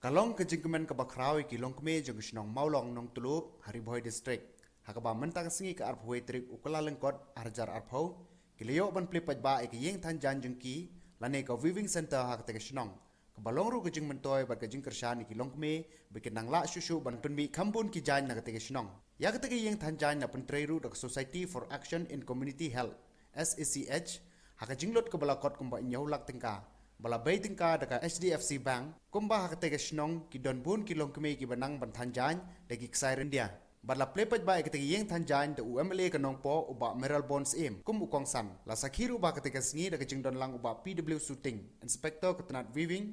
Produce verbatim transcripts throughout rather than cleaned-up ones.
Ka long ka jingkmen kaba khraw ïa ki longkmie jong ka shnong Mawlong Nongtlup ha Ri Bhoi District, ha kaba mynta ka sngi ka arphew tarik u Kyllalyngkot arhajar arphew, ki la ïoh ban plie paidbah ïa ka ïing than jaiñ jong ki, lane ka weaving centre ha katei ka shnong, kaba long ruh ka jingmyntoi bad ka jingkyrshan ïa ki longkmie ba kin nang lah shuh shuh ban pynmih kham bun ki jaiñ na katei ka shnong. Ïa katei ka ïing than jaiñ la pyntrei ruh da ka Society for Action in Community Health, S A C H, ha ka jinglut kaba la kot kumba hynñiew lak tyngka, ba la bei tyngka da ka H D F C Bank, kumba ha katei ka shnong ki don bun ki longkmie kiba nang ban than jaiñ da ki ksai ryndia. Bad la plie paidbah ïa katei ka ïing than jaiñ da u M L A ka Nongpoh, u Bah Mayralborn Syiem, kum u kongsan. La sakhi ruh ba ha katei ka sngi da ka jingdon lang u Bah P W Suting, Inspector ka tnat weaving,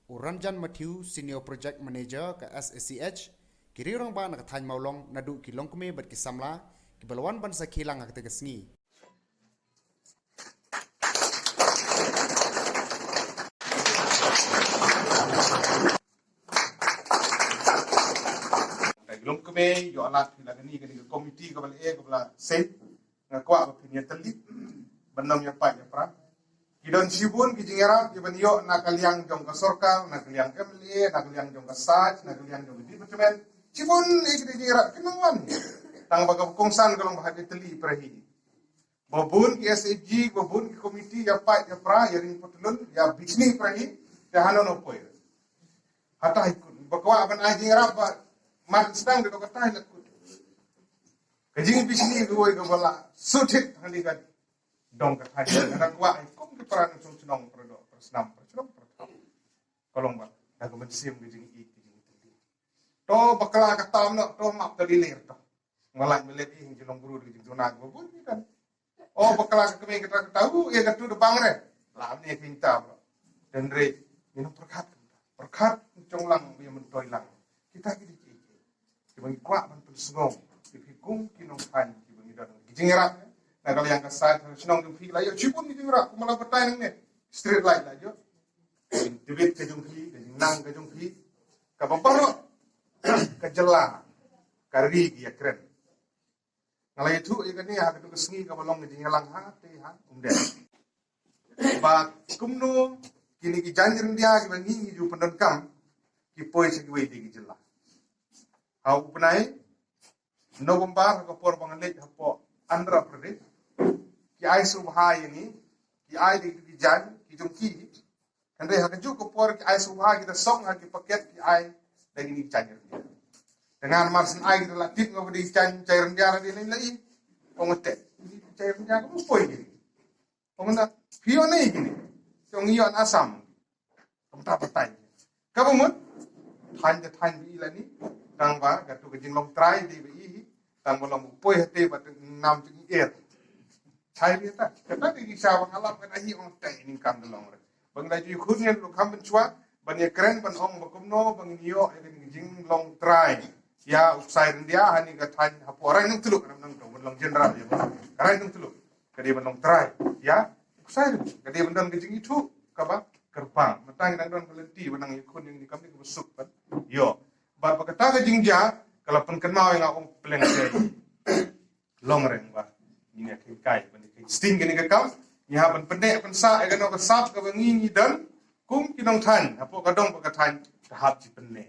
u Ranjan Mathew, Senior Project Manager ka S A C H, ki riew rangbah na ka thaiñ Mawlong, naduh ki longkmie bad ki samla kiba la wan ban sakhi lang ha katei ka sngi. Ka long kmie ïoh lad phi la kane, kane ka komiti kaba la eh, kaba la seng. Nga kwah ba phin ïatylli ban ym ïapait ïapra. Ki don shibun ki jingïarap kiban ïoh na ka liang jong ka sorkar, na ka liang M L A, na ka liang jong ka SACH, na ka liang jong ka department. Shibun eh ki jingïarap ki nang wan. Tang ba ka kongsan ka long ba hap ïatylli para hi. Ba bun ki S H G, ba bun ki komiti ïapait ïapra, ïaring patlun, ïabishni para hi, ïa hano no poi. Hata hi kun, ba kwah ban ai jingïarap ba mat sdang da ka tai la kun. Ka jingbishni ka woi kaba la suthit hangne ka dong ka thaiñ. Ka kwah ai kum ki para nongshong shnong, para doh, para snam, para shnong, para thaw. Ka long ba da ka mynsiem ka jingïeit, ka jingïeit. To bakla ka tam noh, to map ka lilir to. Nga lait melet ïa ka jinglong briew, ka jingduna kaba bun ki kan. O bakla ka kmie kata kata, u ïa katu da bang re. La ne ka ïngta bro. Hynrei ngin ym pyrkhat. Pyrkhat jong lang ba ïa myntoi lang. Kita ki dei ki, kiba ngi kwah ban pynsngew ïa phi kum ki nongthaiñ kiba ngi don. Ki jingïarap na ka liang ka sait shnong jong phi la ïoh shibun ki jingïarap, kumba la batai nangne. Street light la ïoh. Ka jingtbit ka jong phi, ka jingnang ka jong phi, kaba baroh ka jylla, ka ri ki ïakren. Nga la ïathuh ïa kane ha katu ka sngi kaba long ka jingïalang ha te ha Umden. Ba kumno kine ki jaiñ ryndia kiba ngi ngi ju pyndonkam ki poi sha kiwei de ki jylla. Ha u bnai November ha ka por ba nga leit hapoh Andhra Pradesh, ki ai sngewbha ïa ngi, ki ai da ki jaiñ ki jong ki. Hynrei ha kajuh ka por ki ai sngewbha, ki da song ha ki paket, ki ai da kine ki jaiñ ryndia. Te nga namar shen ai ki da la tip nga ba dei jaiñ, jaiñ ryndia la dei, la i. Ong te jaiñ ryndia ka poi ki. Ong na phi ïoh ne kine. Ong ïoh na Assam. Kumta batai. Kaba mut thaiñ da thaiñ ba i lane. Tang ba katu ka jinglong trai dei ba i hi. Tang ba long poi hate ba nam jing er. Chai ri ta. Kata dei ki sha ba nga lap kata hi, ong tai ning kam da long re. Ba ngi la ju khun ngen ruh kham ban chwa ban ïakren ban ong ba kumno ba ngin ïoh ïa ka jinglong trai ïa u ksai ryndia ha kane ka thaiñ hapoh Raid Nongtlup, nang nang ban long general ïa ba Raid Nongtlup. Ka dei ban long trai ïa u ksai ryndia, ka dei ban don ka jingithuh kaba kyrpang. Mynta ngi dang don ka lynti ba nang ïakhun ïa kane ka kam ne kaba suk ban ïoh. Bad ba kata ka jingjia ka la pynkynmaw ïa nga, ong pleng te long reng ba ngin ïa kheiñ kai ban ïa kheiñ sting kane ka kam. Ngi hap ban pynneh pynsah ïa kano ka sap kaba ngi ngi don kum ki nongthaiñ hapoh ka dong bad ka thaiñ, ka hap ji pynneh.